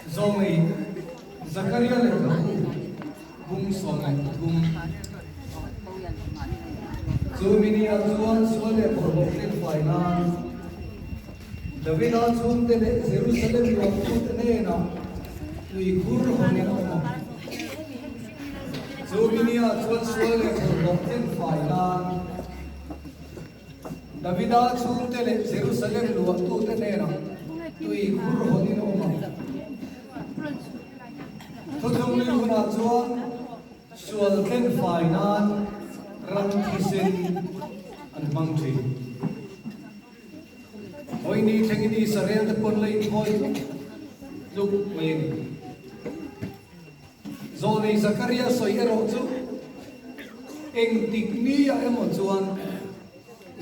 Zawngi Zakaria lehkhabu bung 13. Chu minia chuan sual leh bawlhhlawh tlenfai nan Davida chhungte leh Jerusalem luahtute hnenah tuikhur hawnin a awm a. Chu minia chuan sual leh bawlhhlawh tlenfai nan Davida chhungte leh Jerusalem luahtute hnenah tuikhur hawnin a awm a. Thuthlung lui hunah chuan sual tlenfai nan ram thisen an hmang thin. Hawi ni thlengin Israel te pawn la inthawi tluk tluk mai a ni. Zawlnei Zakaria sawi erawh chu engtik ni ah emaw chuan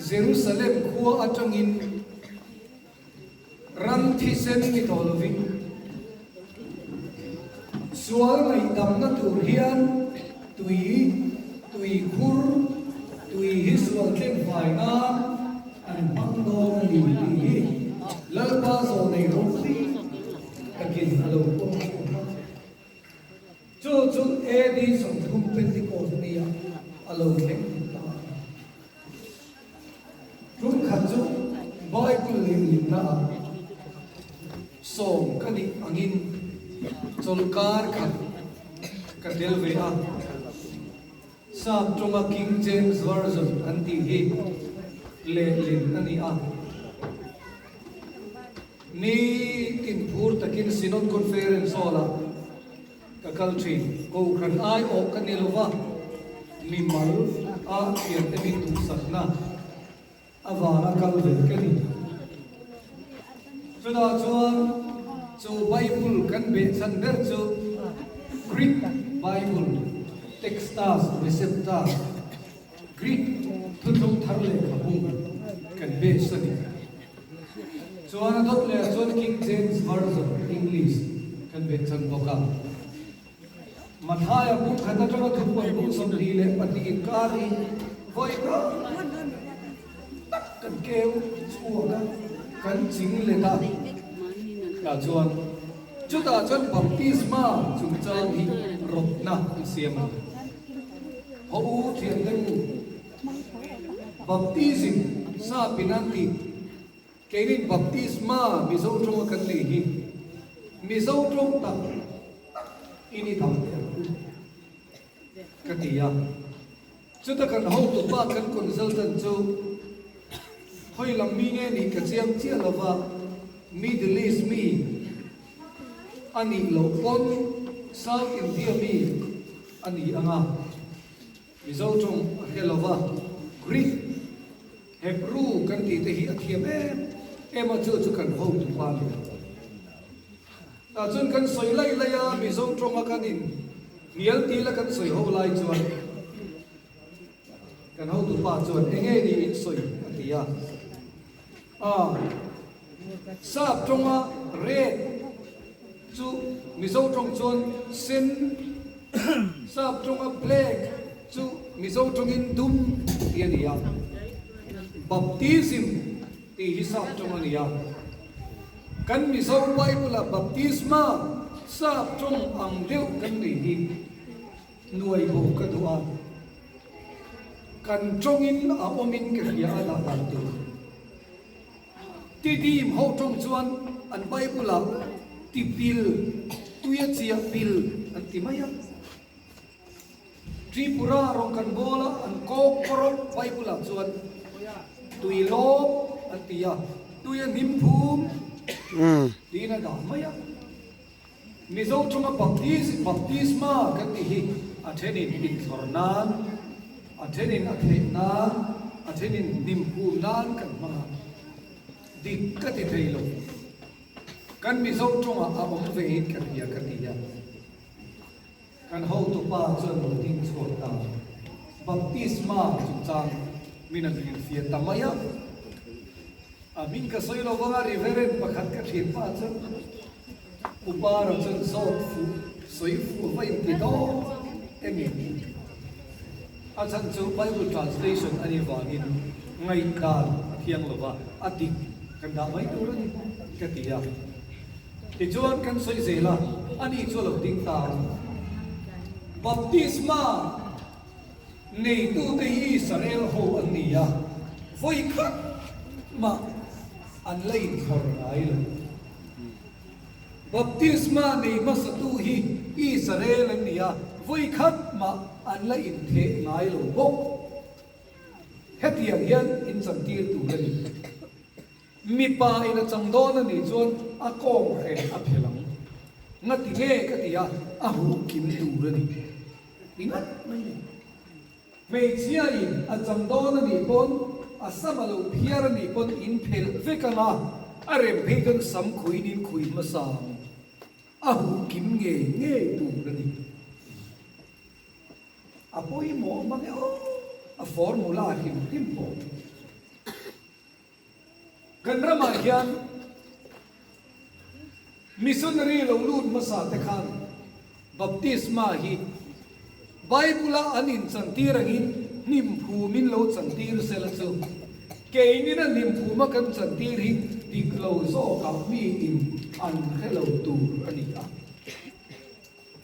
Jerusalem khua atangin Ram thisen ni tawh lovin sual ngaihdamna tur hian tui, tuikhur, tui hi sual tlenfai nan an hmang dawn a ni tih hi Lalpa zawhnei ropui takin a lo pawm chhuak a. Chu chu AD 30 Pentecost nia a lo thleng ta a ni. Ṭumkhat chu Bible lehlinnaah sawm ka nih angin chawlhkar khat ka tel ve a. Sap ṭawnga King James Version an tih hi lehlin a ni a. Ni tinphur takin Synod Conference Hall-ah Ka kal thin. Kohhran aiawh ka ni lova, mimal a thiante min duhsakna avanga kal ve ka ni. Chutah chuan chu Bible kan behchhan ber chu Greek Bible, Textus Receptus, Greek thuthlung thar lehkhabu kan base a ni. Chuan a dawt leh ah chuan King James Version, English, kan behchhan bawk a. Mathaia bung khat atanga thupuan bung 22 inkar hi vawi tam tak kan keu chhuak a, kan ching let a. Tah chuan chutah chuan baptisma chungchang hi rawtna an siam a ni. Haw u thiante u. Baptism sap in an ti. Keinin baptisma Mizo tawnga kan nei hi Mizo tawng tak tak in i dam teh ang u ka ti a. Chuta kan hotupa kan consultant chu khawi lam mi nge nih ka chiang chiah lova Middle East mi a nih loh pawn South India mi a ni ang a. Mizo tawng a hre lo va, Greek, Hebrew kan tih te hi a thiam em em a, chu chu kan hotu pa ni a. Tah chuan kan sawi lai lai a, Mizo tawnga kan in hnial til a kan sawi ho lai chuan kan hotu pa chuan enge ni in sawi a ti a. A, Sap tawnga red chu Mizo tawng chuan sen, sap tawnga black chu Mizo tawngin dum tih a ni a. Baptism tih hi sap tawng a ni a. Kan Mizo Bible-a baptisma sap tawng ang deuh kan nei hi nuai bo ka duh a. Kan tawngin a awmin ka hria a dah dan tur. Tidim ho tawng chuan an Bible ah ti pil, tuia chiah pil an ti mai a. Tripura rawng kan bawl a, an kawk kawrawk Bible ah chuan tui lawp an ti a, tuia hnim phum tiin a dah mai a. Mizo tawnga baptis, baptisma kan tih hi a thenin inthlawr nan, a thenin a theih nan, a thenin hnimhum nan kan hmang a. Dik ka ti thei lo. Kan Mizo tawngah a awm ve in ka hria ka ti a. Kan hotupa chuan lo ding chhuak ta. Baptisma chungchang min a hrilhfiah ta mai a. A hming ka sawi lo vanga Reverend pakhat ka thian pah chuan Upara chuan zawt fuh sawi fuh va inti dawn emi? A chhan chu Bible translation a nih vangin ngaihdan a thiang lo va, a dik kan dah mai tur a ni ka ti a. Tichuan kan sawi zel a, ani chu a lo ding ta a. Baptisma neitute hi Israel ho an ni a, vawi khat mah an la inthlawr ngai lo. Baptisma nei hmasatu hi Israel an ni a, vawi khat mah an la intheh ngai lo bawk. Hetiang hian inchantir tur a ni. Mipa in a chang dawn a nih chuan a kawng hren a phelh ang. Ngati nge ka ti a, a huh kim tur a ni. Ti ngat mai ni. Hmeichhia in a chang dawn a nih pawn, a sam a lo phiar a nih pawn in phelh vek ang a, a rem phei chuan sam khuiin in khui hmasa ang. A huh kim ngei ngei tur a ni. A pawimawh mang e aw, a formula hrim hrim pawh. Kan ramah hian missionary lo lut hmasa te khan baptisma hi Bible-a an inchantir angin hnimphum in lo chantir sela chu keinin a hnimphuma kan chantir hi dik lo zawkah miin an hre lo tur a ni a.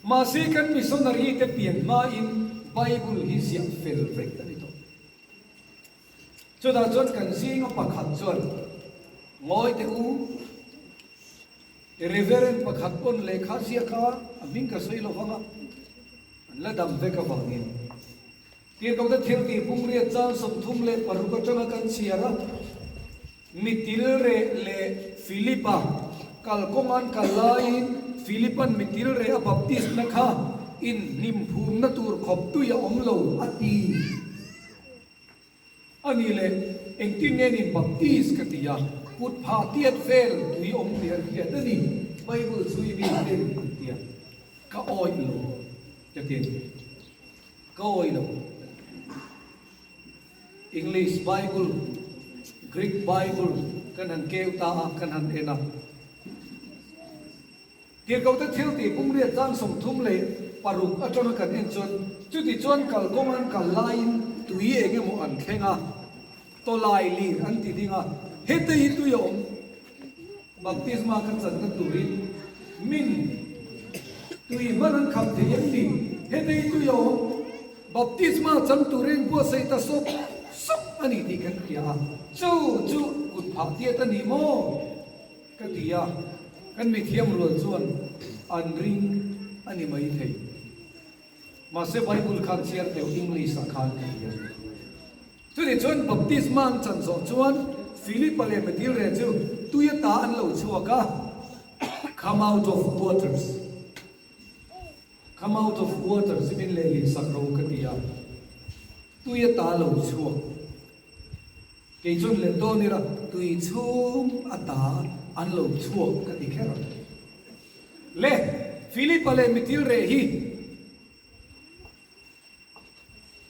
Mahse kan missionary te pian hmain Bible hi ziah fel vek a ni tawh. Chutah chuan kan zinga pakhat chuan, Ngawi teh u, Reverend pakhat pawn lehkha ziak a, a hming ka sawi lo vang a, an la dam vek avangin. Tirhkohte thiltih pumriat chang 36 atanga kan chhiar a, Mitilreh leh Philip-a kalkawng an kal laiin Philip-a'n mitilreh a baptisna kha inhnimphumna tur khawp tui a awm lo a ti. A nih leh, engtin nge nin baptis ka ti a, kut phah tiat vel tui awm tih an hriat a ni, Bible chhui mi ten an ti a, ka awih lo ka ti a ni, ka awih lo. English Bible, Greek Bible kan han keu ta a, kan han en a. Tirhkohte thil tih pumriat chang 36 atanga kan en chuan chuti chuan kalkawng an kal laiin tui eng emaw an thleng a, tawlai lir an ti ding a, hete hi tui a awm. Baptisma ka channa turin min tui hman an khap thei em ni? Hete hi tui a awm. Baptisma chang turin buatsaih ta sawp sawp a ni tih kan hria a, chu chu kut phah tiat a ni maw? Ka ti a, kan mithiam rual chuan an ring a ni mai thei. Mahse Bible khan chhiar teuh English ah khan ka ti a. Chutih chuan baptisma an chan zawh chuan Philip-a leh Matilde chu tui ata an lo chhuak a, come out of waters, come out of waters hi min lehlin sak ro ka ti a, tui ata lo chhuak. Kei chuan let dawn ila tui chhung ata an lo chhuak ka ti kher ang. Le, Philip-a leh mitil reh hi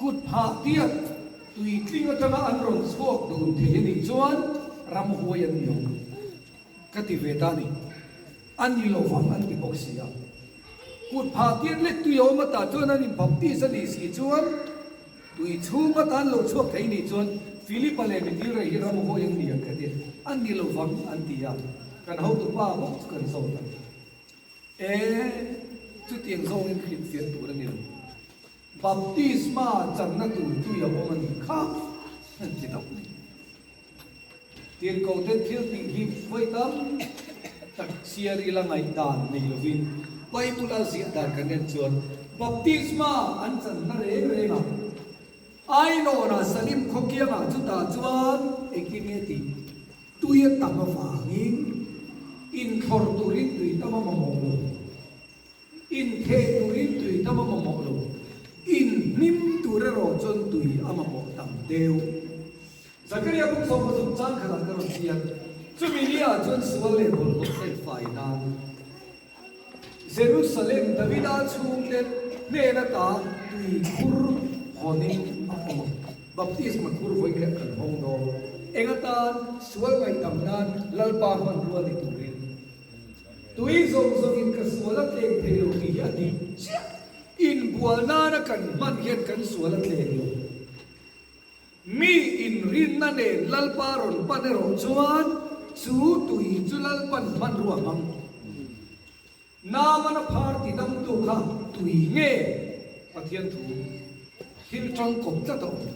kut phah tiat tui tling atanga an rawn chhuak dun thei a nih chuan ramhuai an ni ang ka ti ve ta a ni. A ni lo vang an ti bawk si a. Kut phah tiat leh tui a awm atah chuan an inbaptis a nih si chuan Tui chhung atan lo chhuak thei nih chuan Philip-a leh Mitilre hi ram hawi an ni ang ka ti. An ni lo vang an ti a, kan hotupa bawk chu kan zawt a. E, chutiang zawngin hrilhfiah tur a ni lo. Baptisma channa tur tui a awm a nih kha an ti deuh mai. Tirhkohte thil tih hi vawi tam tak chhiar ila ngaihdan nei lovin Bible-a ziah dan kan en chuan baptisma an channa reng reng a, Ainawnah Salim khaw kiangah chutah chuan engtin nge tih tui a tam avangin inthlawr turin tui tam a mamawh lo. Intheh turin tui tam a mamawh lo, inhnim tur erawh chuan tui a mamawh tam deuh. Zakaria buk sawm pathum chang khatah ka rawn chiang, chumi ni ah chuan sual leh bawlhhlawh hret fai nan Jerusalem Davida chhungte hnen ata tui khur hawnin a awm ang. Baptisma khur vawi khat kan hawng dawn. Eng atan sual ngaihdam nan Lalpa hmanrua ni turin. Tui zawng zawngin ka sual a tleng thei lo tih hi a dik chiah. Inbual nana kan hman hian kan sual a tleng lo. Mi inrinna nen Lalpa rawn pan erawh chuan chu tui chu Lalpan hmanrua hmang. Naamana phar tidamtu kha tui nge Pathian thu thil tangkawp tlat a awm.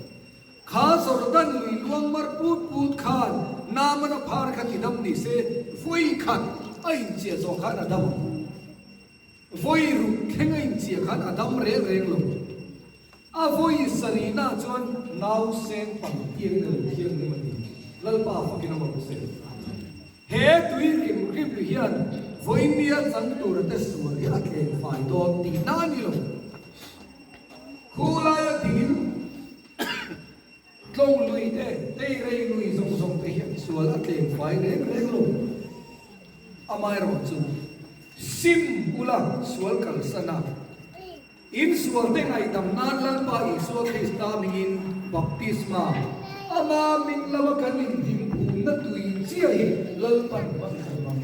Kha Jordan lui luang mar put put khan Naamana phar kha tidam ni se vawi khat a inchiah zawh khan a dam ang. Vawi ruk thleng a inchiah khan a dam reng reng lo. A vawi sarihna chuan nausen pangtiangin a lo thianghlim a ti. Lalpa fakin a mawlh se. He tui rim rim hian vawinia chang tura te sual hi a tlen fai dawn tihna a ni lo. Khu laia dil, tlawng lui te, teirei lui zawng zawng te hian sual a tlen fai reng reng lo. Amaherawhchu, sim ula sual kalsan a. In sualte ngaihdam nan Lalpa Isua Krista hmingin baptisma, ama hming lama kan inhlimphumna tui chiah hi Lalpan hman kan hmang.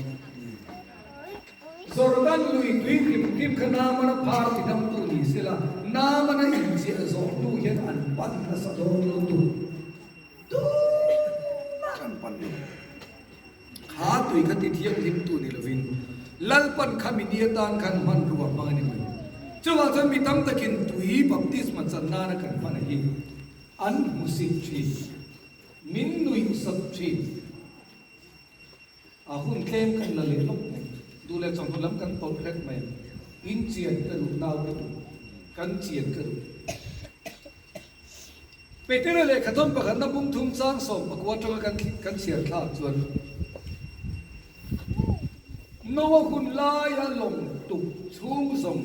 Jordan lui tui hrim hrim kha Naamana phar tidamtu ni sela, Naamana inchiah zawh hnu hian an pan nasa dawn lutuk. Tunah an pan lo. Kha tui kha ti thianghlimtu ni lovin Lalpan kha mi ni atan khan hmanrua hmang a ni mai. Chuvang chuan mi tam takin tui baptisma chan nana kan hman a hi an hmusit thin, min nuihsat thin. A hun tlem kan la leh lawk mai. Duh leh chawhnu lam kan tawlh hlek mai ang. In chian ka duh, nau ka duh, kan chian ka duh. Petera lehkhathawn pakhatna bung thum chang 19 atanga kan kan chhiar thlak chuan Noa hun laia lawng tuk chhung zawng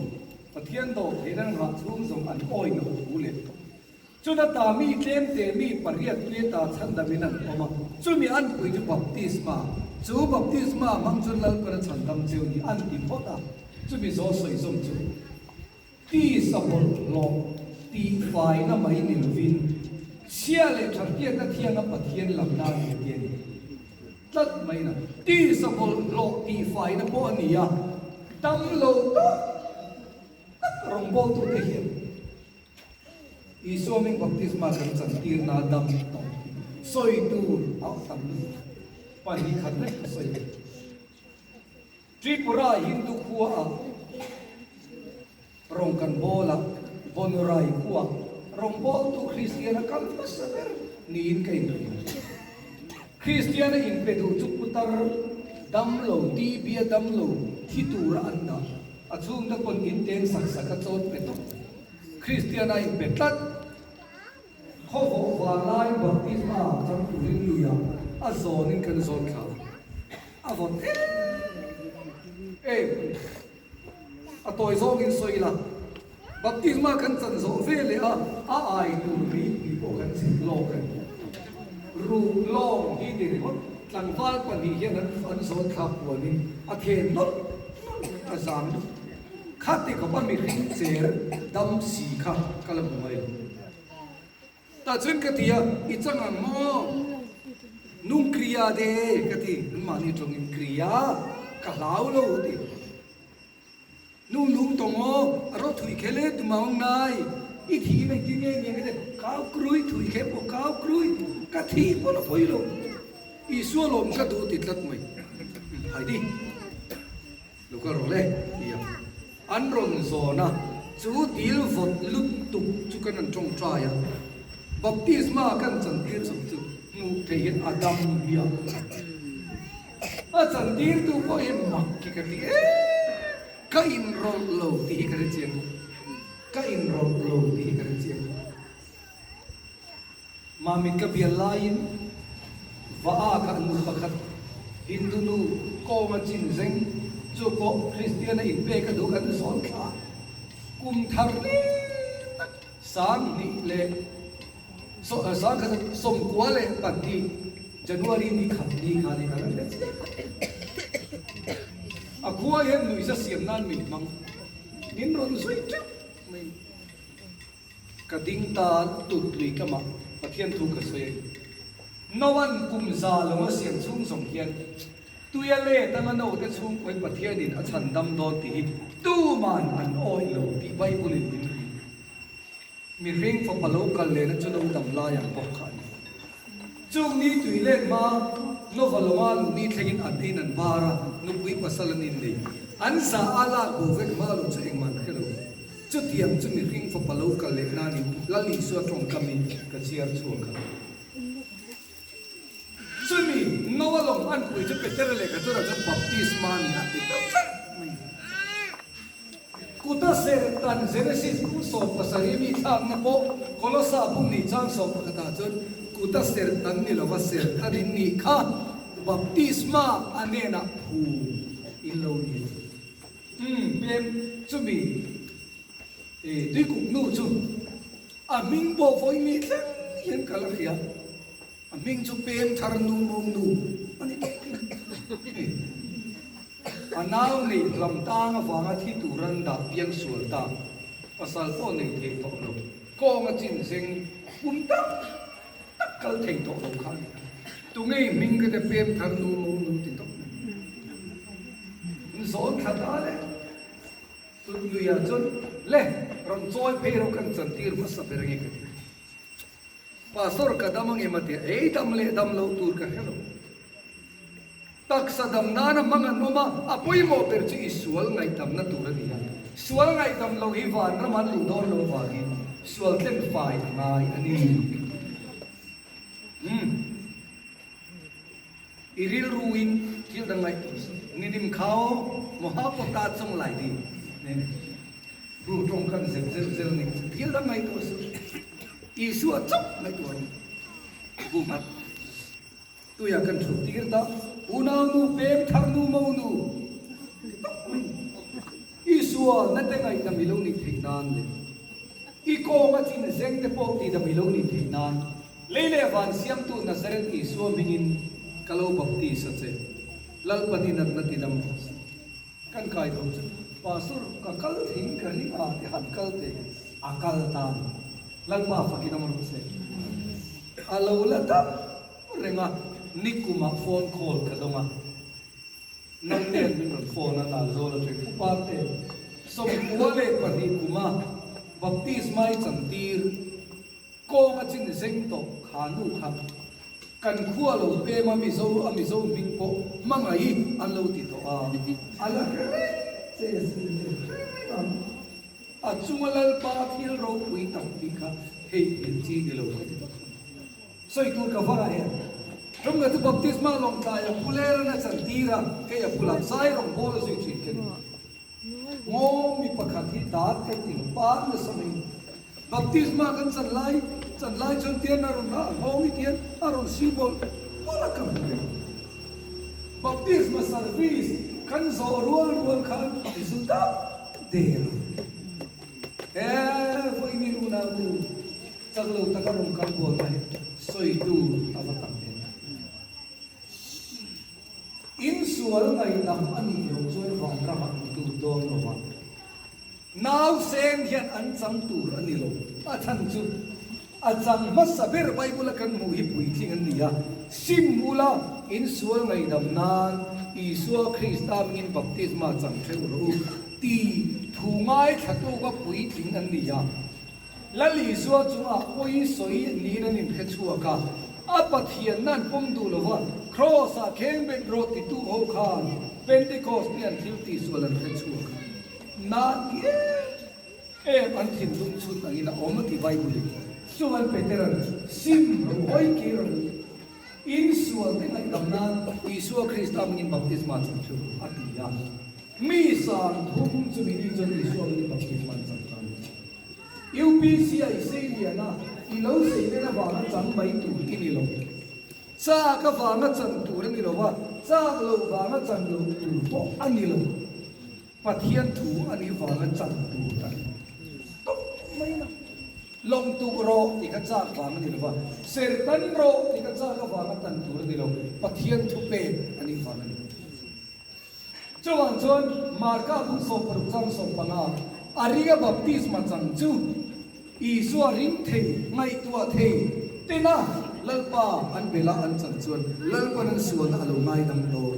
Pathian dawh theihna nghah chhung zawng an awi loh thu leh chuna ta mi tlem te mi pariat tui ta chhandamin an awm a, chumi an pui chu baptisma, chu baptisma hmang chuan Lalpana chhandam cheu ni an ti phawt a, chumi zaw sawi zawm chu. Tisa bawlhhlawh tihfaina mai ni lovin, chhia leh thathiatna thianga Pathian lamna a ni tih a ni tlat mai na. Tisa bawlhhlawh tihfaina pawh a ni a, dam lo tak tak rawngbawltute hian Isua hming baptisma kan chantirna dam tawh sawi tur a tam lutuk. 2 khat vek ka sawi ve. Tripura Hindu khua ah rawng kan bawl a, Bonurai khua rawngbawltu Kristian a kal hmasa ber niin ka inhria. Kristian a inpe duh chu putar damlo, TB a damlo thi tura an dah. A chhungte pawn in teng sak sak a chawt pe tawp. Kristian a inpe tlat. Khawvawh vanlai baptisma chang turin luiah a zawnin kan zawn thla a vawt em em. A tawi zawngin sawi ila, baptisma kan chan zawh ve leh a, a ai tur meipui pawh kan chhit lawk a ni. Ruk lawng hi ni ringawt, tlangval 2 hian an zawn thla puanin a then nawlh nawlh mai, a zang lutuk. Khati khawpa mihring cher dam si kha ka la hmu ngai lo. Tah chuan ka ti a, I chang ang maw? Nung kriya de ka ti, anmahni tawngin kriya ka hlau lo a ti. Nung lung tawng aw, a rawh thui khe le tumah awng nai, i thih in engtin nge nia ka ti, kau krui thui khe pawh kau krui, ka thih pawn a pawi lo, Isua lawm ka duh ti tlat mai, Haidi. Lo kal rawh le, ti a. An rawn zawn a, chu dil vawt lutuk chu kan han tawngtai a, baptisma kan chantir zawk chu hmuh theih hian a dam hiah. A chantirtu pawh hian mak hi ka ti em, ka inrawlh lo tih hi ka hre chiang bawk, ka inrawlh lo tih hi ka hre chiang bawk. Mamit ka bial laiin va a ka nu pakhat Hindu nu kawnga chin zeng chu pawh Kristian a inpek a duh kan zawn thla kum thar hle tak 2000 leh 1992 January ni khat ni kha ni kha kan hre chiang a khua hian nuihza siam nan min hmang min rawn zui teuh mai. Ka ding ta tut lui ka mah Pathian thu ka sawi a ni. Noa'n kum za lo a siam chhung zawng hian tuia let anga note chhungkawi Pathianin a chhan dam dawn tih hi tuman an awih lo tih Bible-in min hrilh. Mihring fapa lo kal lehna chu no dam laiah bawk kha a ni. Chung ni tui let hma Nova lawnga luh ni thlengin an ein an bar a, nupui pasal an innei. An za a lak bo vek hma lo chu engmah an hre lo. Chutiang chu mihring fapa lo kal leh nanin Lal Isua tawngkamin ka chhiar chhuak a. Chumi Noa lawng an pui chu Petera lehkha turah chuan baptisma ni a ti ta tlat mai. Kuta sertan Genesis bung 17 mi thlakna pawh Kolosa bung nih chang 11 ah chuan kuta sertan ni lova sertan in nih kha baptisma a hnenah phum in lo ni. Umm pem chumi e tuikuk nu chu a hming pawh vawi mi thleng hian ka la hria. A hming chu pem thar nu mawng nu a ni tawp mai. A nau neih hlam tang avanga thi tur an dah piang sual ta, pasal pawh nei thei tawh lo, kawng a chin zeng pum tak tak kal thei tawh lo kha a ni. Tunge i hming ka te pem thar nu mawng nu ti tawp mai. An zawn thla ta le. Tun luiah chuan le rawn chawi phei ro kan chantir hmasa ber nge ka ti. Pastor ka dam angem a ti a, ei dam leh dam loh tur ka hre lo. Taksa dam nana hmang an awm a, a pawimawh ber chu i sual ngaihdamna tur a ni a. Sual ngaihdam loh hi vanram an luh dawn loh avangin sual tlen fai a ngai a ni. Umm. I rilruin thil dang ngaihtuah suh. Ninim khao Mohapota chung lai di nen ru tawng kan zeuh zeuh zeuh ning chu thil dang ngaihtuah suh. Isua chauh ngaihtuah rawh. Bu nghat tuia kan thut tir ta unaunu pem thar nu mo nu ti tawp mai. Isua na te ngaihdam i lo nih theih nan le i kawnga chin zeng te pawh tihdam i lo nih theih nan Lei leh van siamtu Nazareth Isua hmingin ka lo baptis a che. Lalpan i natna ti dam rawh se. Kan kai tho chu Pastor ka kal thing ka ring a ti han kal teh a kal ta a ni. Lalpa fakin awm rawh se. A lo la dam reng a, nikumah phone call ka dawng a. Naute min rawn phone a, Nalzawl atang Pu Parte 92 kuma baptisma i chantir. Kawng a chin zeng tawh kha nu kha kan khua lo pem a Mizo a Mizo hming pawh hmangaih an lo ti tawh a, a la hre reng che a sin le hre reng ang. A chunga Lalpa thil ropui tak tih kha theihnghilh chi ni lo ka ti tawh. Sawi tur ka vang a hian Ṭawngka chu baptisma lawngtlai a phuler a chantir a, kei a phulah zai rawngbawl a zui ṭhin ka ni. Ngaw mi pakhat hi dat ka ti lo, par nasa mai. Baptisma kan chan lai, chan lai chuan tian a rawn a nghawng hi tian a rawn si mawlh mawlh a ka hmu reng. Baptisma service kan zawh rual rual khan zu dap der a. He vawiin i unautu chak lo taka rawn kal bualna hi sawi tur a va tam em. Insual ngaihdam a nih loh chuan vanramah in lut dawn lo va, nausen hian an chang tur a ni lo. A chhan chu a chang hmasa ber Bible a kan hmuh hi puitling an ni a, sim ula insual ngaihdam nan Isua Krista mingin baptisma chang theuh rawh u ti thu ngaithlatuka puitling an ni a. Lal Isua chungah pawi sawi niin an inhre chhuak a, a Pathianna an pawm duh lo va, Kraws-ah kheng bet rawh titu ho khan Pentecost ni an thil tihsual an hre chhuak a, nan ti em em an thinlung chhun angin a awm a ti Bible-in. Chuan Petera'n sim ro hawi kir a ru, insual te ngaihdam nan Isua Krista mingin baptisma chang chu a ti a, mi 30 chumi ni chuan Isua mingin baptisma an chang ta a ni. UPC a i sei lian a, i lo sei len avanga chang mai tur i ni lo. Chak avanga chan tur a ni lo a, chak lo vanga chan loh tur pawh a ni lo. Pathian thu a nih vanga chan tur a ni tawp mai na. Lawng tuk rawh tih kha chak vang a ni lo va, sertan rawh tih kha chak avanga tan tur a ni lo, Pathian thu pek a nih vang a ni. Chuvang chuan Marka bung 60 chang 15 a ringa baptisma chang chu Isua ring thei, ngaihtuah thei tena Lalpa an bela an chan chuan Lalpan an sualna a lo ngaidam dawn.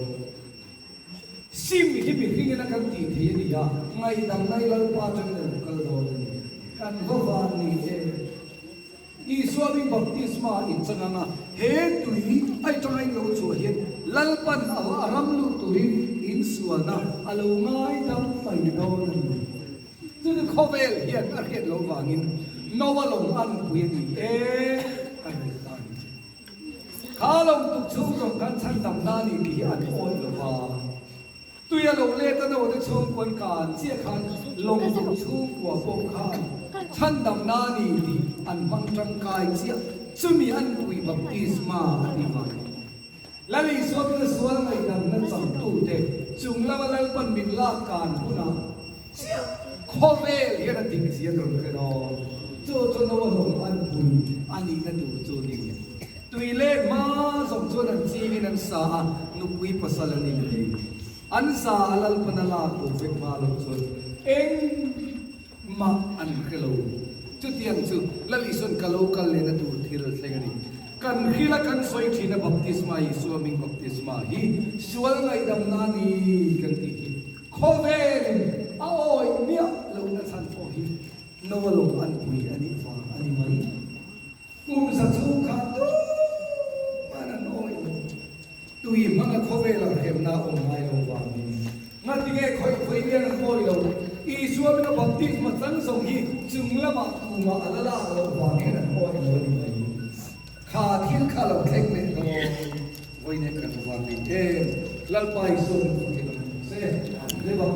Sim hi mihringin a kan tih thei a ni a, ngaihdam nai Lalpa atangin a lo kal dawn a ni. Kan va van ni em! Isua hming baptisma in chang anga he tui ai tanga in lo chhuah hian Lalpan a ram lut turin in. in sualna a lo ngaidam mai dawn a ni. Chu chu khawvel hian a hriat loh vangin Noa lawng an pui a ni e kan hrilh ta a ni. Kha lawng tuk chhung zawng khan chhandamna a ni tih hi an awih lo va. Tui a lo let a Noa te chhungkua an kan chiah khan lawng tuk chhungkua pawh khan chhandamna a ni tih an hmang tangkai chiah. Chumi an pui baptisma a tih vangin. Lal Isua min a sual ngaihdamna changtute chung lama Lalpan min lak kan hunah chiah khawvel hian a dik zia ka rawn hre dawn. Chu chu Noa lawng an pui a nihna tur chu ni. Tui leh hma zawng chuan an chingin an sa a, nupui pasal an innei. An sa a Lalpan a lak bo vek hma loh chuan engmah an hre lo. Chutiang chu Lal Isua'n ka lo kal lehna tur thil thleng a ni. Kan hrila kan sawi thin a baptisma Isua hming baptisma hi sual ngaihdamna a ni kan tih hi khawvelin a awih miah lohna chhan pawh hi Noa lo an pui a nih vang a ni mai. Kum za chhung khan tumah an awih lo. Tui hmanga khawvela hremna a awm ngai lo vangin ngatinge khawih khawi hian an awih lo. Isua hminga baptisma chang zawng hi chung lamah tumah a la lak loh vang hian an awih lo a ni mai. Kha thil kha lo thleng leh dawn vawiin kan van nei em. Lalpa Isua min hmu thei ang se.